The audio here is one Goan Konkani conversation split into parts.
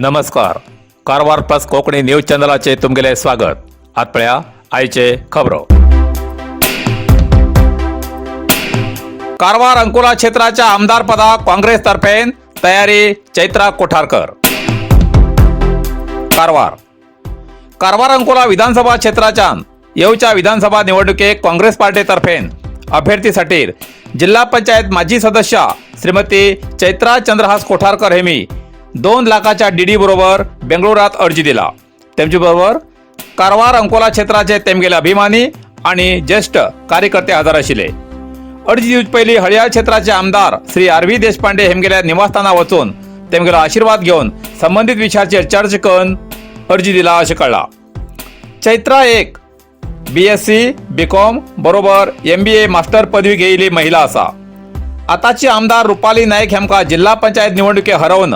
नमस्कार, कारवार प्लस कोंकणी न्यूज चॅनलाचे तुमगेले स्वागत. आत पळया आयचे खबरो. कारवार अंकोला क्षेत्राच्या आमदारपदाक काँग्रेस तर्फेन तयारी चैत्रा कोठारकर. कारवार कारवार अंकोला विधानसभा क्षेत्राच्या येवच्या विधानसभा निवडणुकीक काँग्रेस पार्टीतर्फेन अभ्यर्थीसाठी जिल्हा पंचायत माजी सदस्य श्रीमती चैत्रा चंद्रहास कोठारकर हेमी 2 लाखाच्या डीडी बरोबर बेंगळुरात अर्जी दिला. त्यांचे बरोबर कारवार अंकोला क्षेत्राचे तेमगेले अभिमानी आणि ज्येष्ठ कार्यकर्ते हजर आशिल्ले. अर्जी दिवचे पयलीं हळयाळ क्षेत्राचे आमदार श्री आर व्ही देशपांडे हेमगेल्या निवासस्थाना वचून तेमगेलो आशीर्वाद घेवन संबंदीत विशयाचेर चर्चा करून अर्जी दिला अशें कळ्ळां. चैत्रा एक बीएससी, बीकॉम बरोबर एमबीए मास्टर पदवी घेयिल्ली महिला आसा. आताची आमदार रुपाली नाईक हेमकां जिल्हा पंचायत निवडणुके हरोवन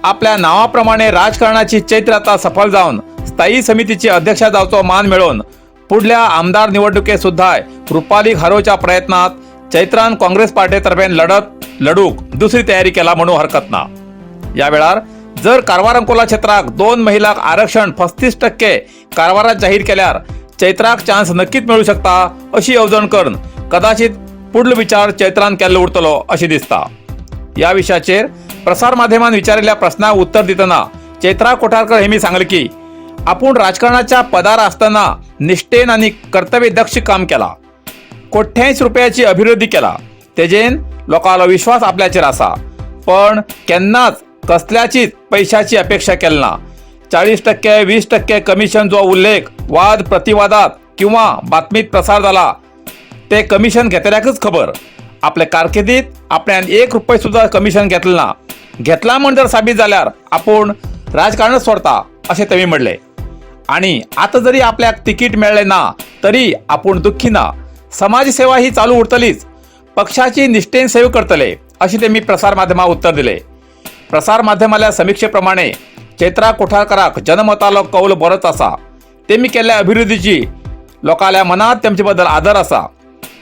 आपल्या नावाप्रमाणे राजकारणाची चैत्र आता सफल जावन स्थायी समितीची अध्यक्षा जावचो मान मेळोवन पुढल्या आमदार निवडणुकेत सुद्धा रुपालीक हरोवच्या प्रयत्नात चैत्रान काँग्रेस पार्टीतर्फे लढत लढूक दुसरी तयारी केला म्हणून हरकत ना. या वेळार जर कारवार अंकोला क्षेत्राक दोन महिलाक आरक्षण 35% कारवारात जाहीर केल्यार चैत्राक चान्स नक्कीच मेळू शकता अशी येवजण करून कदाचित पुढलो विचार चैत्रान केल्लो उरतलो अशें दिसता. या विशयाचेर प्रसार माध्यमान विचारिल्ल्या प्रश्नाक उत्तर दितना चैत्रा कोठारकर हेमी सांगले की आपूण राजकारणाच्या पदार आसतना निष्ठेन आनी कर्तव्यदक्ष काम केला, कोट्यांश रुपयाची अभिवृद्धी केला, तेजेन लोकांलो विश्वास आपल्याचेर आसा, पण केन्नाच कसल्याचीच पैशाची अपेक्षा केली ना. 40%, 20% कमिशन जो उल्लेख वाद प्रतिवादात किंवा बातमीत प्रसार झाला ते कमिशन घेतल्याकच खबर. आपल्या कारकिर्दीत आपल्यान 1 रुपये सुद्धा कमिशन घेतलं ना. घेतला म्हण जर साबीत जाल्यार आपूण राजकारणच सोडता अशें तेमी म्हणले. आणि आता जरी आपल्याक तिकीट मेळ्ळें ना तरी आपूण दुख्खी ना. समाजसेवा ही चालू उरतलीच, पक्षाची निष्ठेन सेवा करतले अशें तेमी प्रसार माध्यमाक उत्तर दिले. प्रसार माध्यमाल्या समिक्षेप्रमाणे चैत्रा कोठारकराक जनमतालो कौल बरोच आसा. तेमी केल्ल्या अभिवृद्धीची लोकांल्या मनात तेमचे बद्दल आदर आसा.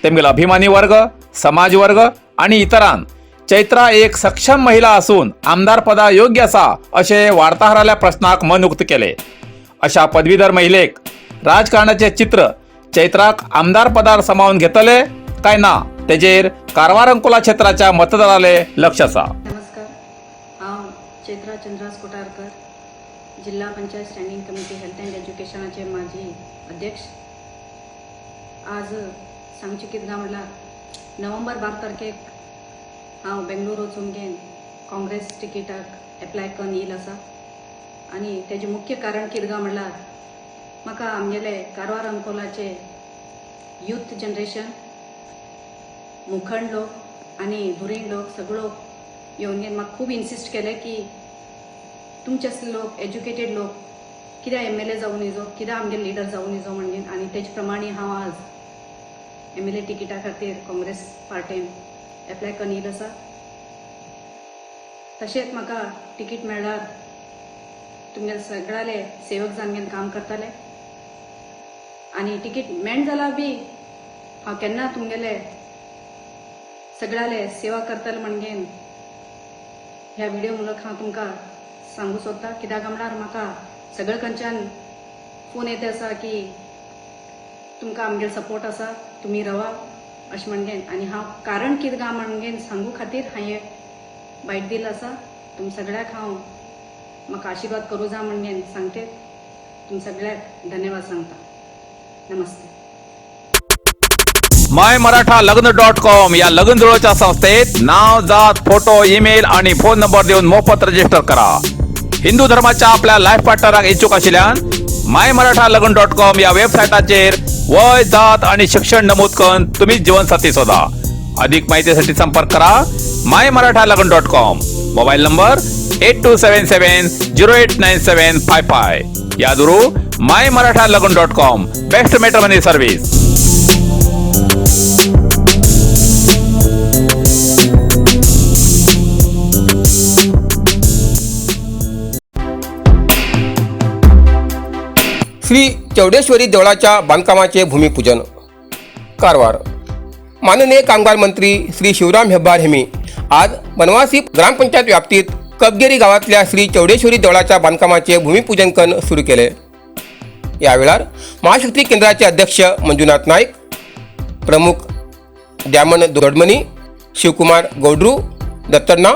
तेमगेलो अभिमानी वर्ग, समाज वर्ग आणि इतरान चैत्रा एक सक्षम महिला असून आमदार पदा योग्य आसा अशें वार्ताहराल्या प्रश्नाक मन उक्त केले. अशा पदवीधर महिलेक राजकारणाचे चित्र चैत्राक आमदार पदार समावून घेतले काय ना तेजेर कारवार अंकोला क्षेत्राच्या मतदाराले लक्ष आसा. नमस्कार, हांव चैत्रा चंद्रास कोठारकर, जिल्हा panchayat standing committee health and एज्युकेशनाचे माजी अध्यक्ष. आज सांगचें कितें काय म्हणल्यार नोव्हेंबर 12 तारखेक हांव बेंगलोर वचून घेवन काँग्रेस तिकीटाक एप्लाय करून येयल आसा. आनी तेजें मुख्य कारण कितें काय म्हणल्यार म्हाका आमगेले कारवार अंकोलाचे यूथ जनरेशन, मुखंड लोक आनी धुरीण लोक सगळो येवन घेवन म्हाका खूब इन्सिस्ट केलें की तुमचे असले लोक, एज्युकेटेड लोक कित्याक एमएलए जावन येजो, कित्याक आमगे लिडर जावन येजो म्हणून. आनी तेजे प्रमाणे हांव आज एमएलए तिकिटा खातीर काँग्रेस पार्टीन एप्लाय करून येयल आसा. तशेंच म्हाका तिकीट मेळ्ळ्यार तुमगे सगळ्याले सेवक जावन घेवन काम करताले. आनी तिकीट मेळ जाल्यार बी हांव केन्ना तुमगेले सगळ्याले सेवा करतले म्हणगेन ह्या व्हिडिओ मुलक हांव तुमकां सांगू सोदता. कित्याक म्हळ्यार म्हाका सगळे कडच्यान फोन येत आसा की तुमकां आमगेलो सपोर्ट आसा, तुमी रवा अशें म्हणगेन. आनी हांव कारण कितें काय म्हणगेन सांगू खातीर हांवें बायट दिल आसा. तुम सगळ्याक हांव म्हाका आशिर्वाद करूं जा म्हणगेन सांगते. तुम सगळ्याक धन्यवाद सांगता. नमस्ते. माय मराठा लग्न डॉट कॉम या लग्न जुळोच्या संस्थेत नाव, जात, फोटो, ईमेल आणि फोन नंबर देऊन मोफत रजिस्टर करा. हिंदू धर्माच्या आपल्या लाईफ पार्टनराक इच्छुक आशिल्ल्यान माय मराठा लग्न डॉट कॉम या वेबसाईटाचेर वय, जात आणि शिक्षण नमूद करून तुम्ही जीवनसाथी शोधा. अधिक माहितीसाठी संपर्क करा माय मराठा लग्न dot com, mobile number 8277089755. या दुरू माय मराठा लग्न dot com, best matrimony service. Shri Chowdeshwari देवळाच्या बांधकामाचे भूमिपूजन. कारवार. माननीय कामगार मंत्री श्री शिवराम हेब्बार हेमी आज बनवासी ग्रामपंचायत व्याप्तीत कपगेरी गांवांतल्या श्री चौडेश्वरी देवळाच्या बांदकामाचे भूमिपूजन करून सुरू केले. या वेळार महाशक्ती केंद्राचे अध्यक्ष मंजुनाथ नाईक, प्रमुख द्यामन दोडमनी, शिवकुमार गौडरू, दत्तण्णा,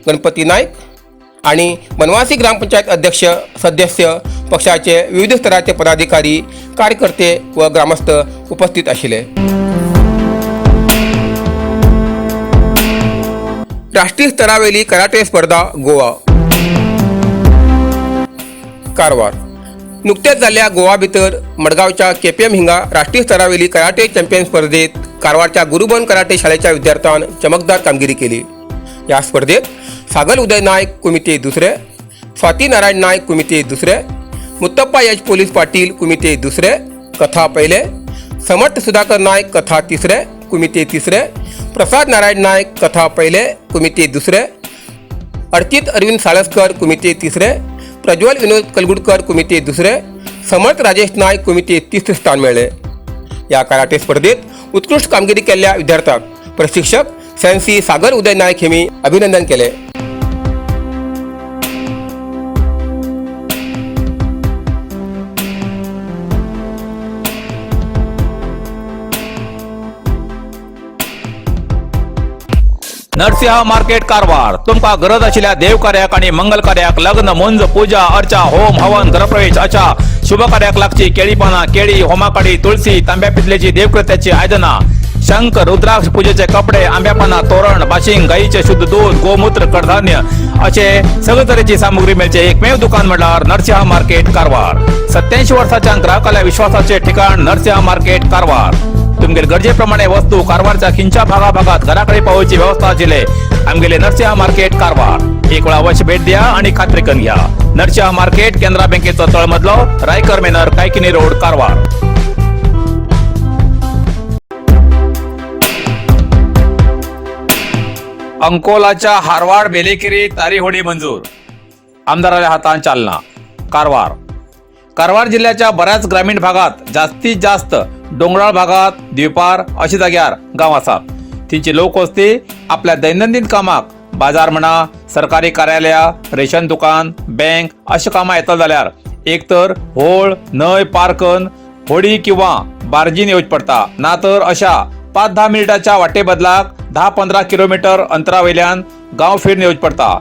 गणपती नाईक आणि बनवासी ग्रामपंचायत अध्यक्ष, सदस्य, पक्षाचे विविध स्तराचे पदाधिकारी, कार्यकर्ते व ग्रामस्थ उपस्थित आशिल्ले. राष्ट्रीय स्तरावेली कराटे स्पर्धा गोवा. कारवार. नुकत्याच जाल्ल्या गोवा भितर मडगांवच्या केपीएम हिंगा राष्ट्रीय स्तरावेली कराटे चॅम्पियन स्पर्धेत कारवारच्या गुरुबन कराटे शाळेच्या विद्यार्थ्यान चमकदार कामगिरी केली. या स्पर्धेत सागर उदय नायक कुमिते दुसरे, स्वाती नारायण नायक कुमिते दुसरे, मुत्तप्पा एच पोलीस पाटील कुमिते दुसरे, कथा पहिले, समर्थ सुधाकर नायक कथा तिसरे, कुमिते तिसरे, प्रसाद नारायण नायक कथा पहिले, कुमिते दुसरे, अर्चित अरविंद साळसकर कुमिते तिसरे, प्रज्वल विनोद कलगुडकर कुमिते दुसरे, समर्थ राजेश नायक कुमिते तिसरे स्थान मेळ्ळे. या कराटे स्पर्धेत उत्कृष्ट कामगिरी केल्ल्या विद्यार्थ्यांक प्रशिक्षक सॅन्सी सागर उदय नायक हेमी अभिनंदन केले. नरसिंह मार्केट कारवार. तुमका गरज आशिल्ल्या देवकार्याक आणि मंगल कार्याक, लग्न, मुंज, पूजा अर्चा, होम हवन, गृहप्रवेश अशा शुभ कार्याक लागची केळी पानां, केळी, होमाकाडी, तुळसी, तांब्या पितलेची देवकृत्याची आयदनां, शंख, रुद्राक्ष, पूजेचे कपडे, आंब्या पानां, तोरण, बाशिंग, गाईचे शुद्ध दूध, गोमूत्र, कडधान्य असे सगळे तरेची सामुग्री मेळचे एकमेव दुकान म्हळ्यार नरसिंह मार्केट कारवार. 87 वर्साच्या ग्राहकाला विश्वासाचे ठिकाण नरसिंह मार्केट कारवार. तुमगेले गरजेप्रमाणे वस्तू कारवारच्या खिंच्या भागाभागात घराकडे पावोवची व्यवस्था आशिल्ले आमगेले नरसिंह मार्केट कारवार. एक वेळा अवश्य भेट द्या आणि खात्री करून घ्या. नरसिंह मार्केट, केनरा बँकेचो तळमजलो, रायकर मेनर, कायकिनी रोड, कारवार. अंकोलाच्या हारवाड बेलेकिरी तारीहोडी मंजूर, आमदाराच्या हातान चालना. कारवार. कारवार जिल्ह्याच्या बऱ्याच ग्रामीण भागात, जास्तीत जास्त डोंगराळ भागात, द्वीपार अशा जाग्यार गांव आसात. थंयची लोकवस्ती आपल्या दैनंदिन कामाक बाजार म्हणा, सरकारी कार्यालया, रेशन दुकान, बँक अशा कामां येता जाल्यार एक तर होळ न्हंय पार करून होडी किंवा बार्जीन येवचें पडटा, ना तर अशा 5-10 मिनटाच्या वाटे बदलाक 10-15 किलोमीटर अंतरावयल्यान गांव फिरून येवचें पडटा.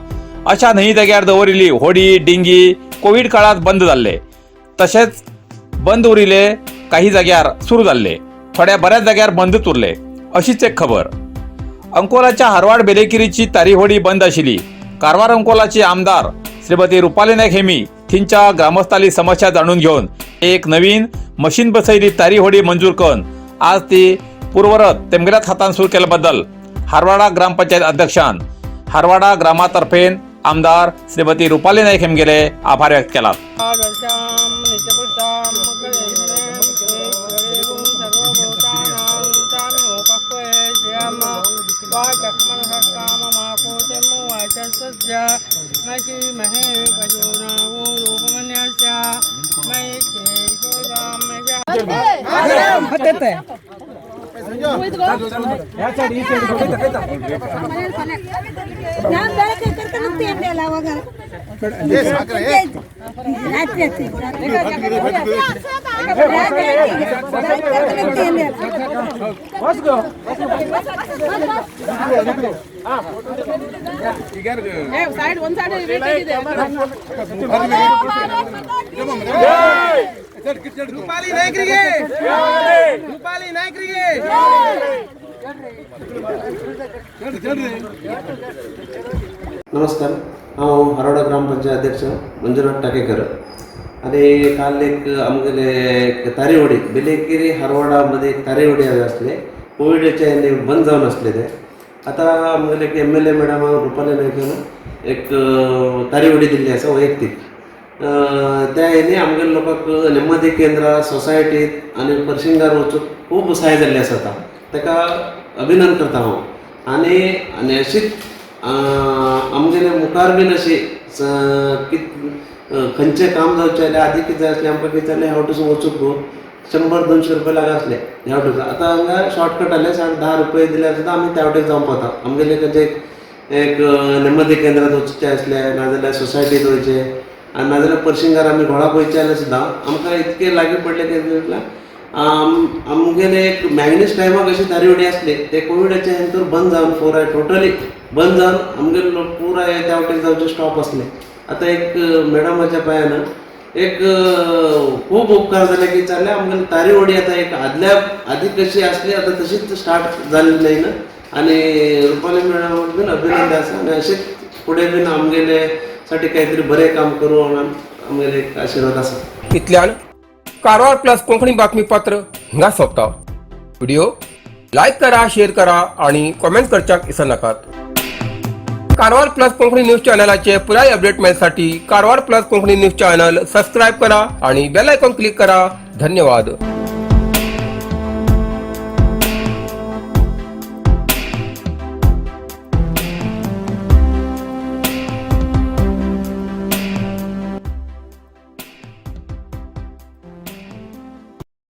अशा न्हंय जाग्यार दवरिल्ली होडी, डिंगी कोवीड काळात बंद जाल्ले, तशेंच बंद उरिल्ले काही जाग्यार सुरू जाल्ले, थोड्या बऱ्याच जाग्यार बंदच उरले. अशीच एक खबर. अंकोलाच्या हारवाड बेलेकिरीची तारीहोडी बंद आशिल्ली. कारवार अंकोलाचे आमदार श्रीमती रुपाली नायक हेमी थंयच्या ग्रामस्थाली समस्या जाणून घेवन एक नवीन मशीन बसयली तारी होडी मंजूर करून आज ती पूर्वरत तेमगेल्याच हातान सुरू केल्या बद्दल हारवाडा ग्रामपंचायत अध्यक्षान हारवाडा ग्रामातर्फेन आमदार श्रीमती रुपाली नायक हेमगेले आभार व्यक्त केला. ನಾನು ಬೆಳಗ್ಗೆ ಕರ್ಕೊಂಡು ಹೋಗ್ತೀನಿ ಅಲ್ಲ ಅವಾಗ. ರಾತ್ರಿ ರಾತ್ರಿ ಬೆಳಗ್ಗೆ ಕರ್ಕೊಂಡು ಹೋಗ್ತೀನಿ ಅಲ್ಲ. ರೂಪಾಲಿ ನಾಯಕರಿಗೆ, ರೂಪಾಲಿ ನಾಯಕರಿಗೆ. नमस्कार, हांव हरोडा ग्रामपंचायत अध्यक्ष मंजुनाथ टाकेकर. आनी काल एक आमगेले एक तारेवडी, बेलेकेरी हरवाडा मध्ये एक तारेवडी आसले, कोविडाच्या हेने बंद जावन आसले ते. आतां आमगेले एक M L A madam Rupali नायकान एक तारेवडी दिल्ली आसा वैयक्तीक. त्या हेने आमगेले लोकांक नेमदी केंद्रां, सोसायटीत आनी पर्शिंगार वचूंक खूब सहाय जाल्ली आसा. आतां ताका अभिनंदन करता हांव. आनी आनी अशीच आमगेले मुखार बीन अशी खंयचें काम जावचें जाल्यार आदी कितें जाय आसलें आमकां, कितें जालें, ह्या वटेसून वचूंक गो 100-200 रुपया लाग आसले ह्या वटेसून. आतां हांगा शॉर्टकट जालें. 10 रुपये दिल्यार सुद्दां आमी त्या वटेन जावंक पावता. आमगेले खंयचे एक एक नेमदी केंद्रात वचचें आसलें नाजाल्यार सोसायटीत वयचें आनी नाजाल्यार पर्शिंगार आमी घोळाक वयचें जाल्यार सुद्दां आमकां इतकें लागीं पडलें की म्हटल्यार आमगेले एक मॅग्नीस टायमाक अशी तारी आसली ते कोविडाच्या नंतर बंद जावन पुराय टोटली बंद जावन आमगेले लोक पुराय त्या वटेन जावचे स्टॉप आसले. आतां एक मॅडमाच्या पायान एक खूब उपकार जाले की जाल्यार आमगेली तारी होडी आतां एक आदल्या आदी कशी आसली आतां तशीच स्टार्ट जाल्ली नाही ना. आनी रुपाली मॅडमाक बीन अभिनंदन आसा आनी अशेंच फुडें बीन आमगेले साठी काहीतरी बरें काम करूं म्हणून आमगेले एक आशिर्वाद आसा. इतल्यान कारवार प्लस कोंकणी बातमीपत्र हिंगा सोंपता. व्हिडिओ लायक करा, शेअर करा आणि कॉमेंट करच्याक विसरनाकात. कारवार प्लस कोंकणी न्यूज चॅनलाचे पुराय update मेळसाठी Karwar plus Konkani news channel subscribe करा आणि बेल आयकॉन क्लिक करा. धन्यवाद.